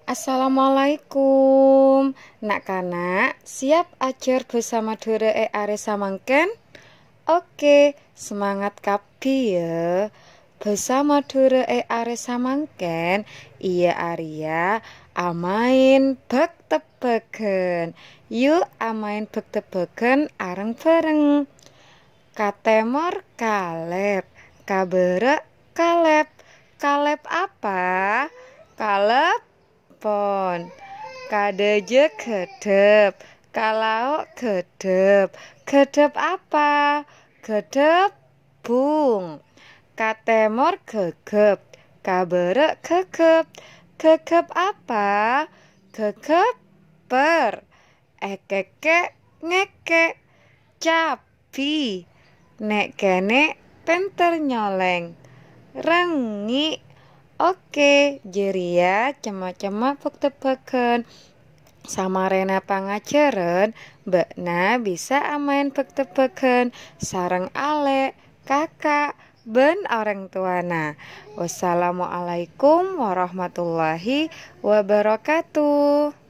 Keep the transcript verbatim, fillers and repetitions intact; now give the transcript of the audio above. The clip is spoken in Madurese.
Assalamualaikum. Na'-kana', siap ajhâr bhâsa Madhurâ è arè samangkèn? Oke, semangat kabbhi, yâ. Bhâsa Madhurâ è arè samangkèn, iyâ arèya amaèn bhâk-tebbhâghân. Yu', amaèn bhâk-tebbhâghân areng-bhâreng. Ka tèmor kalèp, ka bârâ' kalèp. Kalèp apa? Kalèpon. Ka dâjâ ghâdhâp, ka lao' ghâdhâp. Ghâdhâp apa? Ghâdhâp bung. Ka tèmor ghâghâp, ka bârâ' ghâghâp. Ghâghâp apa? Ghâghâp pèr. Èkèkè' ngèkè'. Cabbhi. Nè'-kènè' pènter nyolèng. Rèngngè'. Oke, jârèya cem-macemma bhâk-tebbhâghân. Samarèna pangajhârân, bâ'na bisa amaèn bhâk-tebbhâghân sareng alè', kaka', bân orèng towana. Wassalamualaikum warahmatullahi wabarakatuh.